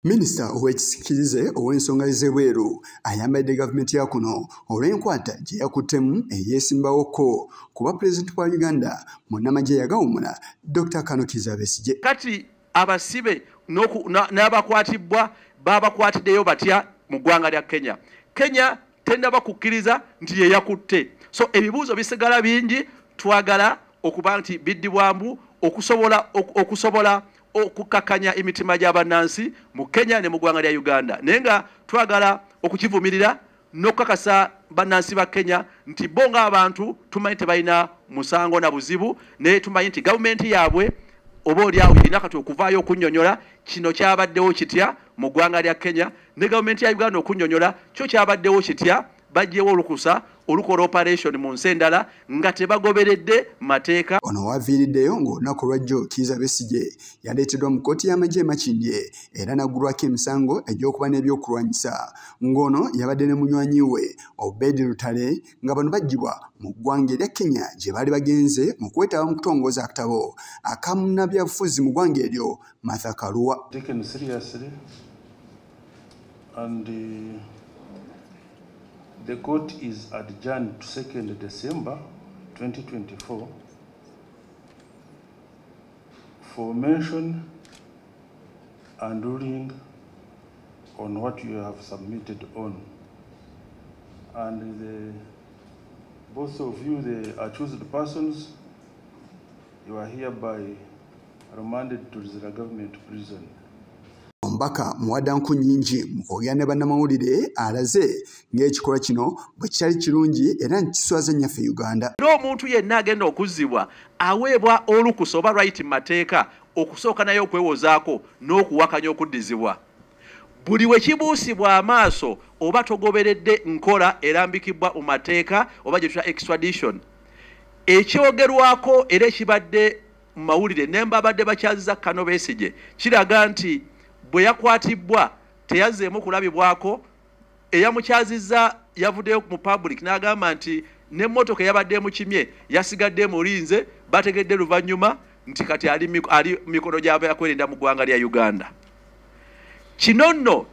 Minisita ow'ekisikirize ow'ensonga z'ebweru ayambadde gavumenti ya kuno olw'enkwata gye yakuttemu eyeesimbawoko kuba pulezidenti wa Uganda munnamagye yagawumula Dr. Kano Kizza Besigye. Kati abasibe n'abakwatibwa babakwatiddeyo batya mu ggwanga lya Kenya? Kenya tennaba kukkiriza nti ye yakutte. So ebibuuzo bisigala bingi, twagala okuba nti biddibwamu okusobola okukakanya emitima gy'abannansi mu Kenya ne mu ggwanga lya Uganda. Naye nga twagala okukivumirira n'okukakasa bannansi ba Kenya nti bo ng'abantu tumanyi tebalina musango na buzibu, naye tumanyi nti gavumenti yaabwe oba oli awo erina kati okuvaayo okunnyonnyola kino kyabaddewo kitya mu ggwanga lya Kenya, ne gavumenti ya Uganda okunnyonnyola kyo kyabaddewo kitya, baggyewo olukusa olukola operation mu nsi endala nga tebagoberedde mateeka. Ono waviiriddeyo ng'olunaku lwajjo Kizza Besigye yaleeteddwa mu kkooti y'amagye e Makindye era n'aggulwako emisango egy'okuba n'ebyokulwanyisa, ng'ono yabadde ne munywanyi we Obed Lutale nga bano baggyibwa mu ggwanga erya Kenya gye baali bagenze mu kwetaba mu kutongoza akatabo aka munnabyabufuzi mu ggwanga eryo Martha Karua. Taken seriously and the court is adjourned to 2nd December 2024 for mention and ruling on what you have submitted on. And both of you, the accused persons, you are hereby remanded to the government prison. Omubaka Muwada Nkunyingi mu kwogera ne bannamawulire alaze ng'ekikolwa kino bwe kitali kirungi era nkiswaza nnyaffe Uganda. Era omuntu yenna agenda okuzzibwa aweebwa olukusa oba right mu mateeka okusooka naye okwewozaako n'okuwakanya okuddizibwa. Buli we kibuusibwa amaaso oba togoberedde nkola erambikibwa mu mateeka oba gye tuyita extradition. Ekyogerwako era ekibadde mu mawulire ne mbabadde bakyaziza Kano Besigye kiraga nti bwe yakwatibwa teyazzeemu kulabibwako, eyamukyazizza yavuddeyo mu public n'agamba nti n'emmotoka eyabadde emukimye yasigadde emulinze, bategedde luvannyuma nti kati ali mikono gy'abakwerinda mu ggwanga lya Uganda. Kino nno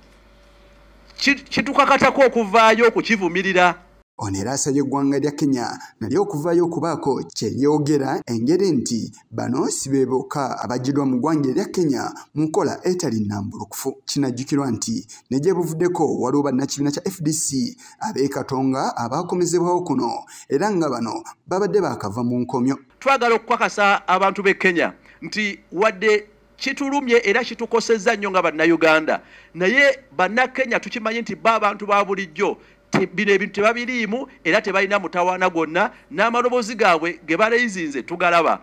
kitukakatako okuvaayo okukivumirira. Ono era asabye eggwanga lya Kenya nalyo okuvaayo okubaako kye lyogera engeri nti bano si be bokka abaggiddwa mu ggwanga erya Kenya mu nkola etali nnambulukufu. Kinajjukirwa nti ne gye buvuddeko waliwo bannakibiina kya FDC ab'e Katonga abaakomezebwawo kuno era nga bano babadde baakava mu nkomyo. Twagala okukakasa abantu b'e Kenya nti wadde kitulumye era kitukosezza nnyo nga bannayuganda, naye bannakenya tukimanyi nti bo abantu ba bulijjo bino ebintu tebabiriimu era tebalina mutawaana gwonna, n'amaloboozi gaabwe ge baleyizinze tugalaba.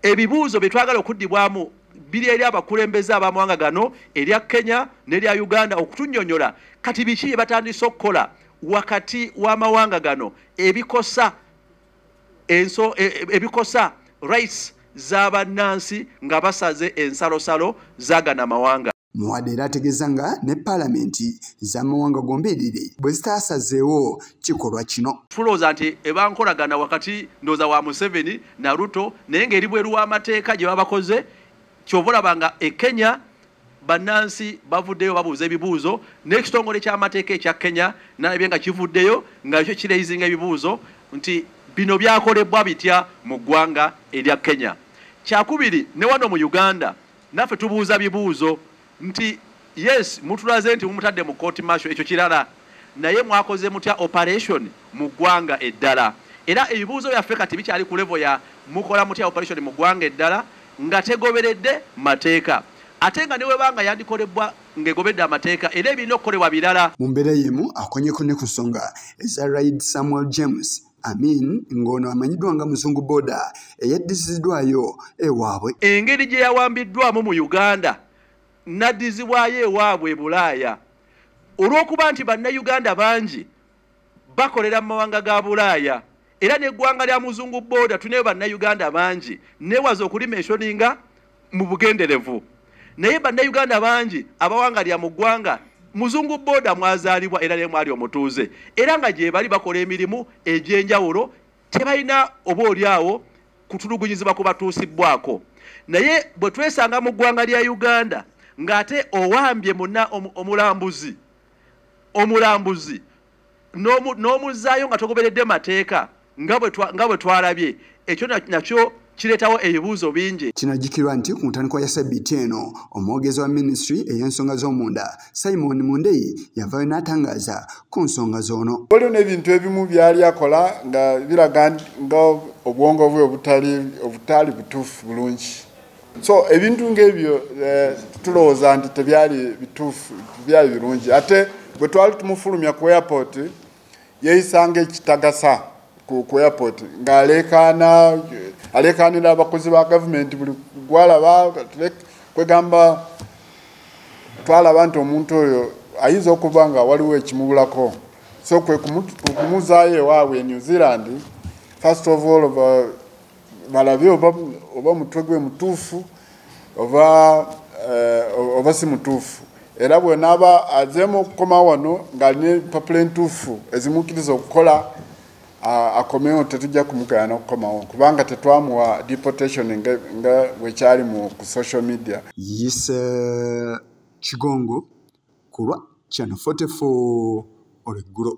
Ebibuuzo bye twagala okuddibwamu biri eri abakulembeze ab'amawanga gano erya Kenya n'erya Uganda okutunnyonnyola kati biki bye batandise okukola wakati w'amawanga gano ebikosa ebikosa rights z'abannansi nga basaze ensalosalo z'agano amawanga. Muwada era ategeeza nga ne paalamenti z'amawanga gombiriri bwe zitaasazeewo kikolwa kino. Tulowooza nti eba nkolagana wakati ndowooza wa Museveni na Ruto, naye ng'eri bweru w'amateeka gye babakoze. Ky'ova olaba nga e Kenya bannansi bavuddeyo babuuza ebibuuzo, n'ekitongole ky'amateeka ekya Kenya nalabye nga kivuddeyo nga kyo kireyizinga ebibuuzo nti bino byakolebwa bitya mu ggwanga erya Kenya. Kyakubiri ne wano mu Uganda naffe tubuuza bibuuzo nti yes, mutulaze nti mumutadde mu court martial, ekyo kirala, naye mwakoze mutya operation mu ggwanga eddala? Era ebibuuzo byaffe kati bikyali ku level ya mukola mutya operation mu ggwanga eddala nga tegoberedde mateeka, ate nga ne webanga yandikolebwa ng'egobedde amateeka era ebirina okukolebwa birala. Mu mbeera y'emu akonyeko ne ku nsonga eza Raid Samuel James Amin ng'ono amanyiddwa nga Muzungu Boda eyaddiziddwayo ewaabwe. Engeri gye yawambiddwamu mu Uganda n'addizibwayo ewaabwe e Bulaaya, olw'okuba nti bannayuganda bangi bakolera mu mawanga ga Bulaaya era n'eggwanga lya Muzungu Boda tulinayo bannayuganda bangi, neewaza okulimensioninga mu bugenderevu, naye bannayuganda bangi abawangalira mu ggwanga Muzungu Boda mwazaalibwa era ne mwali omutuuze, era nga gye bali bakola emirimu egy'enjawulo, tebalina oba oli awo kutulugunyizibwa kubatuusibwako. Naye bwe twesanga mu ggwanga lya Uganda Ng'ate owambye munna omulambuzi n'omuzzaayo nga togoberedde mateeka nga bwe twalabye, ekyo nakyo kireetawo ebibuuzo bingi. Kinajjukirwa nti ku ntandikwa ya ssabbiiti eno omwogezi wa minisitule ey'ensonga z'omunda Simon Mundeyi yavaayo n'atangaaza ku nsonga z'ono. Waliwo n'ebintu ebimu byali akola nga biraga nga obwongo bwe obutali butuufu bulungi. So ebintu ng'ebyo tulowooza nti tebyali bituufu, byali birungi. Ate bwe twali tumufulumya ku airport yeeyisanga ekitagasa ku airport ng'aleekaana aleekaanira abakozi ba gavumenti buli gwalaba, kwegamba twalaba nti omuntu oyo ayinza okuba nga waliwo ekimubulako. So kwe kumuzaayo ewaabwe e New Zealand, first of all balabe oba mutwe gwe mutuufu oba si mutuufu. Era bwenaaba azeemu okukomawo wano ng'alina empapula entuufu ezimukkiriza okukola, akomewo, tetujja kumugaana okukomawo kubanga tetwamuwa deportation nga bwekyali ku social media. Yise Kigongo kulwa Channel 44 olweggulo.